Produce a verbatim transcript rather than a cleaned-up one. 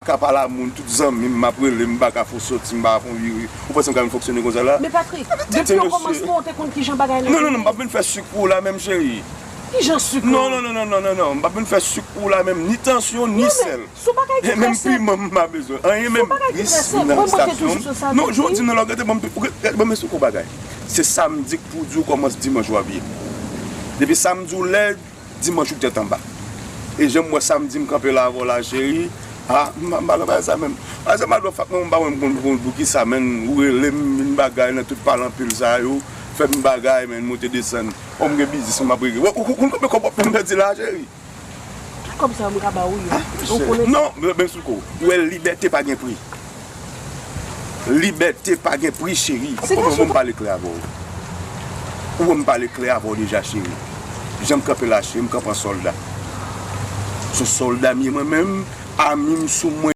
ka pale a moun, tout zanmi m, m ap rele, m pa ka fè w soti, m pa ka fè w vire. Ou panse m ka vin fonksyone konsa la? Men Patrick, depi okòmansman ou te konn kijan bagay la te ye? Non, non, non, m p ap vin fè sik pou w la menm, cheri. Kijan sik? Non, non, non, non, non, non, non, m p ap vin fè sik pou w la menm, ni tansyon, ni sèl. Sou bagay ki trè senp. Menm piman m pa bezwen. Anyen menm. Sou bagay ki trè senp. Mwen, mwen te toujou sou sa. Non, jodi nan lògete, ban m, ban m esplike w bagay. Se samdi k pou di w kòman dimanch w ap ye. Depi samdi w lèd, dimanch ou tèt anba. E jan m wè samdi m kanpe la avè w la, cheri, a, m pa nan bagay sa menm. Bagay sa m pa dwe fè ak mwen, m pa wè m konn konn poukisa, menn, ou rele m, vin bagay nan tout pale anpil sa yo, fè m bagay, menn, monte desann. Ò, m gen biznis, m ap regle. Ou, ou, ou konn konbyen kòb w ap fè m pèdi la, cheri? Ki kòb sa yo m ka ba ou yo? Ou konnen sa? Non, men, men sou ko. Ou wè, libète pa gen pri. Libète pa gen pri, cheri. Ou wè m pale klè avè w. Ou wè m pale klè avè w deja, cheri. Jan m kanpe la, cheri, m kanpe an sòlda. Se yon sòlda m ye mwen menm, ami m sou mwen.